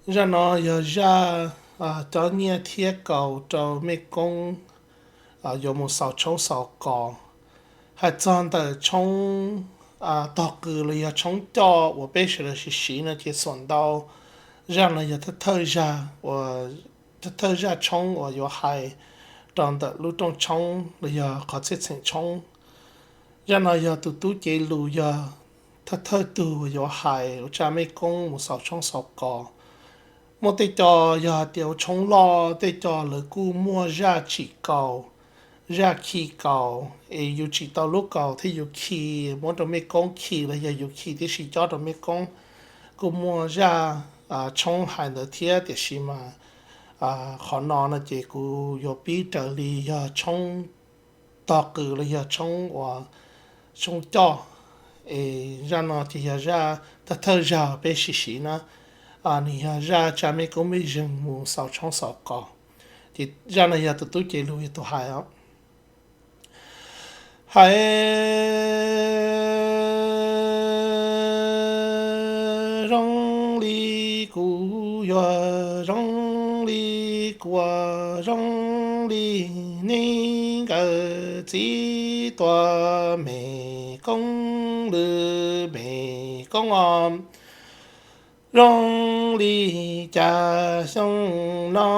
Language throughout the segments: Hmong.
Zaj no yog zaj cov nyiaj thiab kaus rau mej koob yuav mus xaus tshoob xaus kos. Hais txog ntawm tshoob tog qws los yog tshoob coj uas peb sawv daws siv siv no ces xuam ntau zaj no yog thawj thawj zaj uas, thawj thawj zaj tshoob uas yuav hais rau ntawm lub rooj tshoob los yog qhov txhiaj txheem tshoob. Zaj no yog tus tub cev lus yog thawj thawj tug uas yuav hais ua tsa mej koob mus xaus tshoob xaus kos. Muaj tej co yog hais tias ua tshoob loj, tej co lawv kuj muaj zaj tsim kaus, zaj khi kaus, es yus tsim tau lub kaus thiab yus khi muab rau mej koob khi los yog yus khi tib si cob rau mej koob. Kuj muaj zaj tshoob hais ntawd thiab, tiam sis mas qhov no no ces kuv yuav pib raws li yog tshoob tog qws los yog tshoob uas tshoob coj. Es zaj no ces yog zaj thawj thawj zaj peb siv siv na, nws yog zaj tsa mej koob mej zeeg mus xaus tshoob xaus kos. Ces zaj no yog tus tub cev lus yog tus hais os. Hais zoo li kuv yuav zoo li kuv, zoo li neb nkawd txiv tuam me koob lwm me koob os. Zoo li cas xyoo no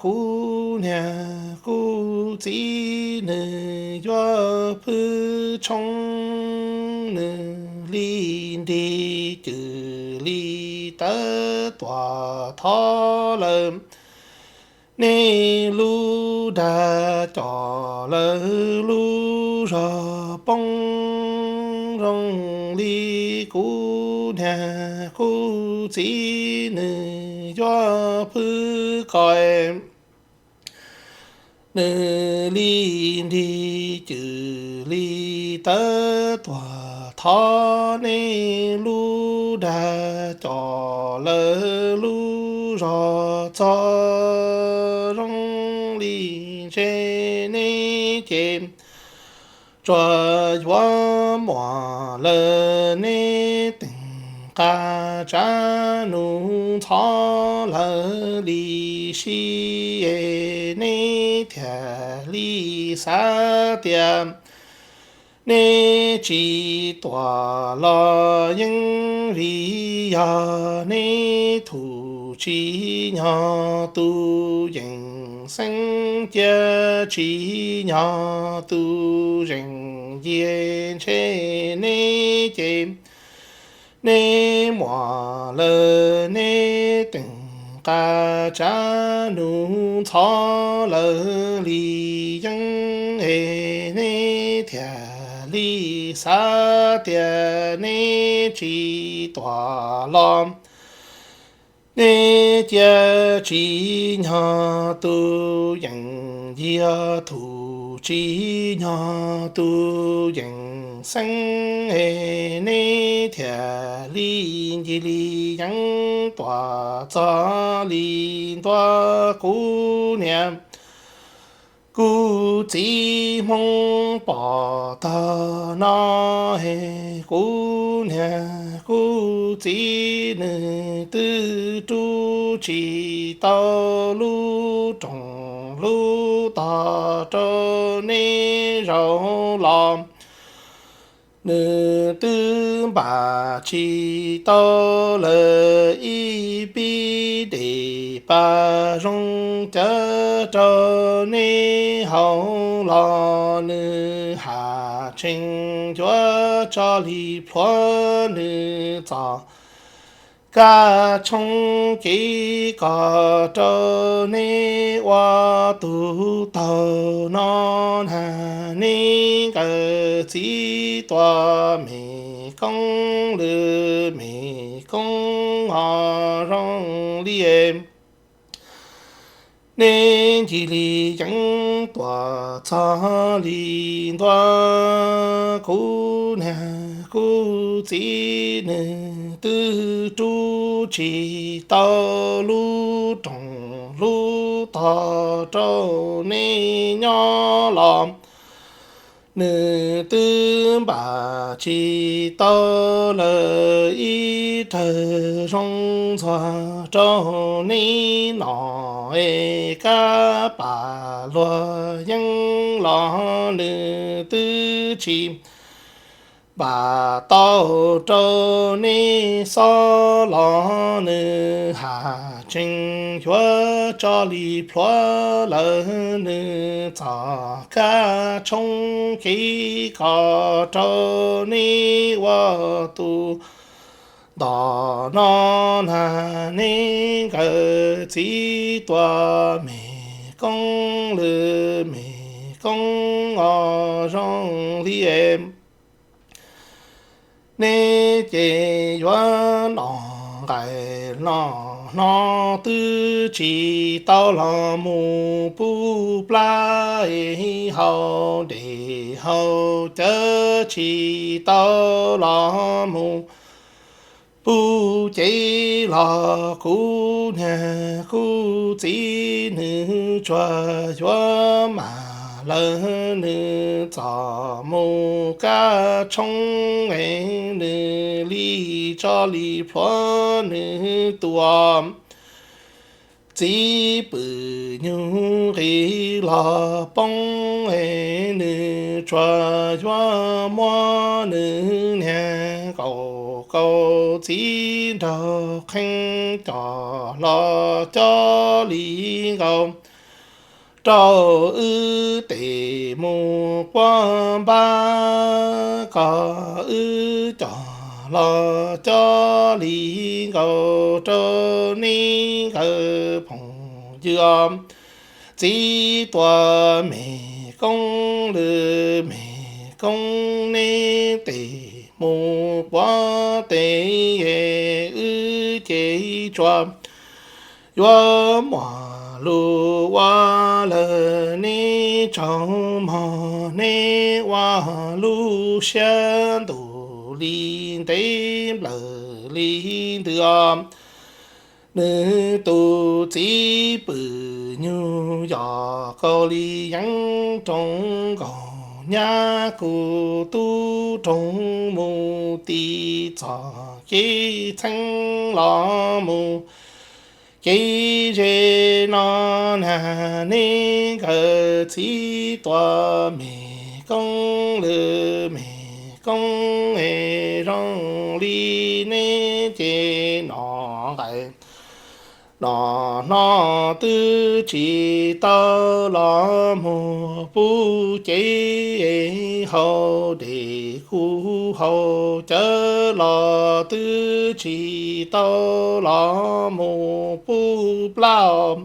kuv niag kuv txiv nws yuav phwj tshoob, nws li nrig cwm li tawv tuam thov lawm. Nej lub dag cov lawv lub zog poob, zoo li kuv niag kuv txiv nws yuav phwj kos, nws li nrig cwm li tawv tuam thov. Nej lub dag cov lawv lub zog txog, zoo li ntshe neb ces tsuas yuav muaj lawm. Nej teem qab tsav nus ntxhov lawv li si, es nej thiaj li xav tias nej tsis tuam los yeej vim yog nej thum tsis nyog tus yeem xeeb. Cia tsis nyog tus yeem ncig, ntshe nej ces nej muaj lawm. Nej teem qab tsav nus ntxhov lawv li yeeb, es nej thiaj li xav tias nej tsis tuam los. Nej cia tsis nyog tus yeem ncig, thum tsis nyog tus yeem xeeb, es nej thiaj li ncig li yeeb tuam txog li ntua. Kuv niam kuv txiv Hmoob pom tag no, es kuv niam kuv txiv nws twb rub tsis tau lub rooj lub tog rau nej zaum los. Nws twb npaj tsis tau lawm ib pib dej paj zoo cawv rau nej haus los. Nws haj tseem yuav tso li plhuav nws txoj kab tshoob cev kos rau nej ua tus taug no na. Nej nkawd txiv tuam me koob lwm me koob os, zoo li nej ncig li yeeb tuam txog li ntua. Kuv niag kuv txiv nws twb rub tsis tau lub rooj lub tog rau nej nyob los. nws twb npam tsis tau lawm ib rawg zoo ntxuag rau neb nom es kab pam luag yeeb los nws twb tsis npam tau rau neb xob los nws has tsees yuav tso li plhuav lawm nws txoj kab tshoob kev kom rau neb ua tus ntom no na. Neb nkawd txiv tuam me koob lwm me koob os zoo li es neb ces yuav nom nqaim nom hno twb tsis tau los mus pub plab es hau dej hau cawv tsis tau los mus pub cev los kuv niag kuv txiv nws tsuas yuav mam lawm nws txom mus kab tshoob es nws li tso li plhuav nws tus txiv pwm nyuj nqis los poob es nws tsuas yuav muab nws niag nkaum kaus txiv nraug qhee coj los coj li nkaus rau wb tes mus quab npab kom wb coj los coj li nkaus rau neb nkawd phooj ywg os. Txiv tuam me koob lwm me koob neb tes mus quab tes es wb ces tsuas yuav muaj lus ua lawm neb tsaug mog neb ua lub siab ntuj li ntev nplawm li ntws os. Nws tus txiv pwm nyuj yog kaus li yeeb rooj nkaus nyab kuv tub rooj mus ti txog kev txheeb los mus kev ze no na. Neb nkawd txiv tuam me koob lwm me koob es zoo li neb ces nom nqaim nom hno twb tsis tau los mus pub cev hau dej kuv hau cawv los twb tsis tau los mus pub plab.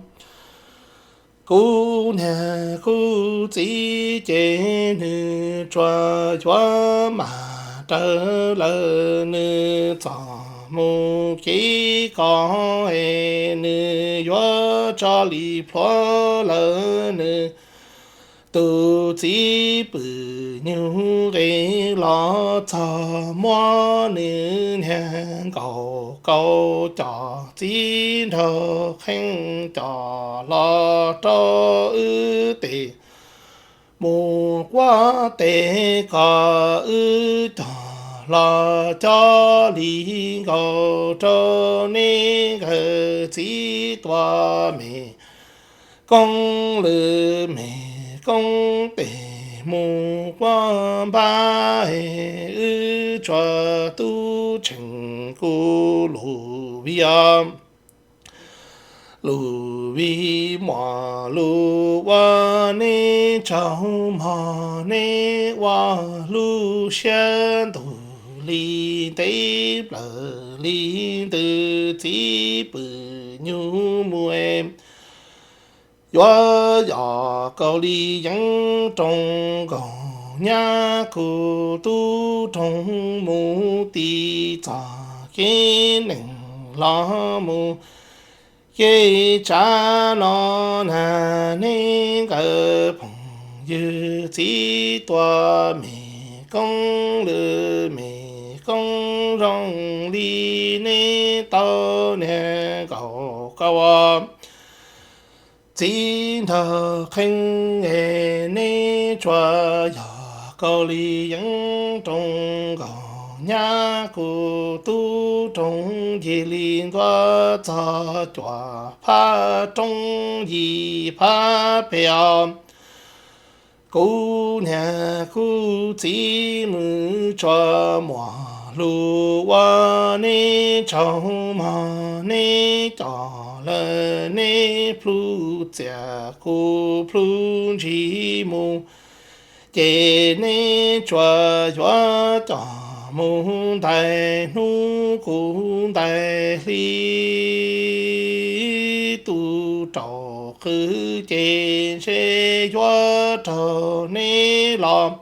Kuv niag kuv txiv ces nws tsuas yuav mam raws lawm nws txoj mus kev kom es nws yuav tso li plhuav lawm nws tus txiv pwm nyuj nqis los txog muab nws niag nkaus kaus coj txiv nraug qhee coj los rau wb tes mus quab tes kom wb coj los coj li nkaus rau neb nkawd txiv tuam me koob lwm me koob tes mus quab npab es wb tsuas tub tseem kuv lus vim os. Lus vim muaj lus ua neb tsaug mog neb ua lub siab ntuj li ntev nplawm li ntws txiv pwm nyuj mus es yuav yog kaus li yeeb rooj nkaus nyab kuv tub rooj mus ti txog kev neeg los mus kev tsav no na. Neb nkawd phooj ywg txiv tuam me koob lwm me koob zoo li neb tau niag nkaus kaus txiv nraug qhee es neb tsuas yog Kaus Lis Yeeb rooj nkaus nyab kuv tub rooj, ncig li ntuab txog cuam phab roob yim phab pem os. Kuv niam kuv txiv nws tsuas muaj lus ua, neb tsaug mog neb coj lawm neb plhu txias kuv plhu ntsis mus, ces neb tsuas yuav coj mus ntais hnub kuv ntais hli. Tus raug qw ces ntshe yuav raug neb los,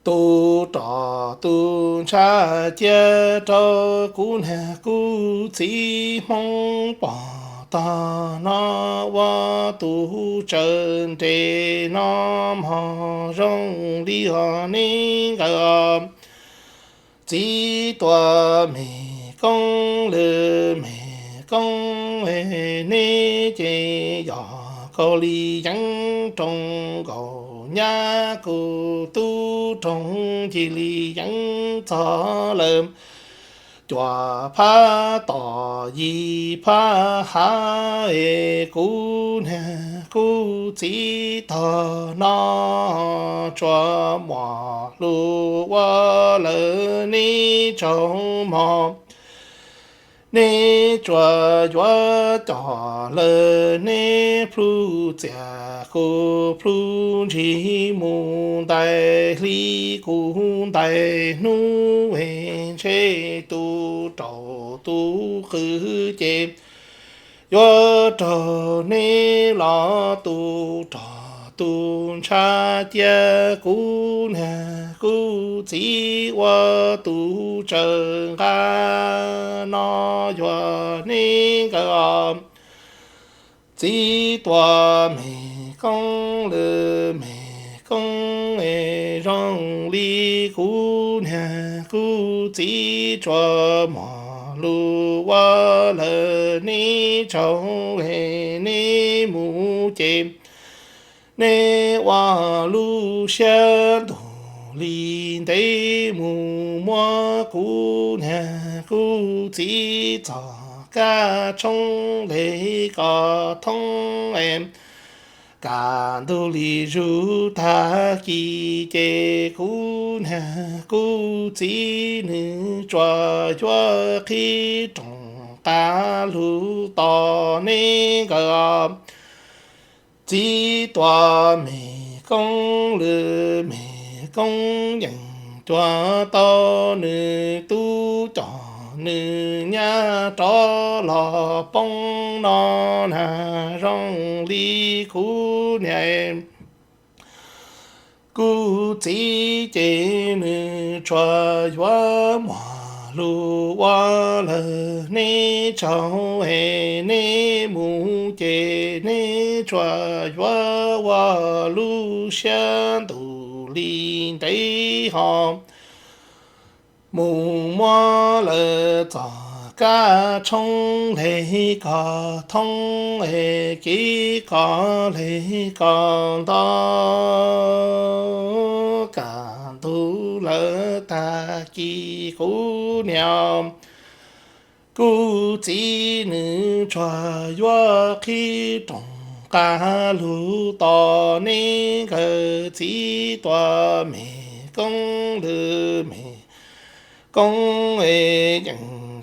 tus rog tus ntshav cia rau kuv niam kuv txiv Hmoob pog tog no ua tus tsawg nres no mog zoo li os neb nkawd os. Txiv tuam me koob lwm me koob, neb ces yog Kaus Lis Yeeb rooj nkaus nyab kuv tub rooj, ncig li yeeb txog lawm cuam phab tom yim phab hav es kuv niam kuv txiv tog no tsuas muaj lus ua lawm neb tsaug mog. Neb tsuas yuav coj lawm neb plhu txias kuv plhu ntsis mus, ntais hli kuv ntais hnub es ntshe tus raug tus qw ces yuav raug neb los, tus rog tus ntshav cia kuv niam kuv txiv ua tus tsawg nqa no yuav neb nkawd os. Txiv tuam me koob lwm me koob es zoo li kuv niam kuv txiv tsuas muaj lus ua lawm neb tsaug es neb mus ces neb ua lub siab ntuj li ntev mus muab kuv niam kuv txiv txoj kab tshoob hle kom thoob es kaj ntug li zuj tag kis ces kuv niam kuv txiv nws tsuas yuav qhib rooj qab lug tos neb nkawd os. Txiv tuam me koob lwm me koob yeej cuag tau nws tub coj nws nyab rov los poob no na zoo li kuv niam kuv txiv ces nws tsuas yuav muaj lus ua lawm neb tsaug es neb mus ces neb tsuas yuav ua lub siab ntuj li ntev ho mus muab lawv txoj kab tshoob hle kom thoob es kev kos hle kom nto kaj ntug lawm tag kis kuv niam kuv txiv nws tsuas yuav qhib rooj qab lug tos neb nkawd txiv tuam me koob lwm me koob es yeej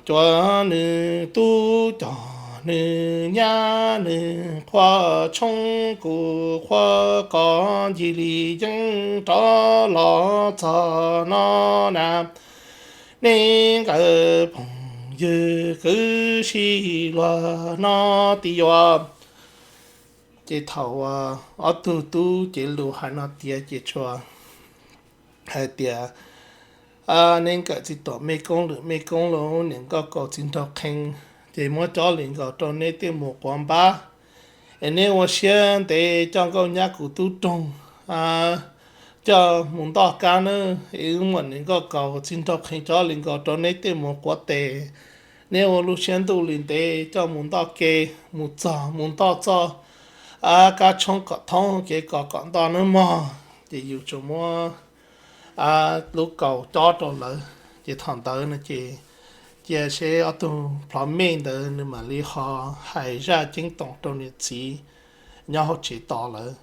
cuag nws tub coj nws nyab nws qhuav tshoob kuv qhuav kos ncig li yeeb rov los txog no na neb nkawd phooj ywg kwv tij luag no tiag. Ces thaum ob tug tub cev lus hais no tiav ces tsuas hais tias, neb nkawd txiv tuam me koob lwm me koob los niam nkauj kaus txiv nraug qhee, ces muab cob li nkaus rau neb tej mus quav npab, es neb ua siab ntev coj nkauj nyab kuv tub roog coj mus ntoj kab na, es wb muab niam nkauj kaus txiv nraug qhee cob li nkaus rau neb tej mus quav tes, neb ua lub siab ntuj li ntev coj mus ntoj ke, mus txog mus ntoj txoj kab tshoob kom thoob kev kos kom nto nawb mog. Ces yus tsuas muab lub kaus cob rau lawv, ces thaum ntawd no ces cia seb ob tug plhov mej ntawd nws mam li ho hais zaj ceeb toom rau niam txiv nyob hauv tsev tos lawv.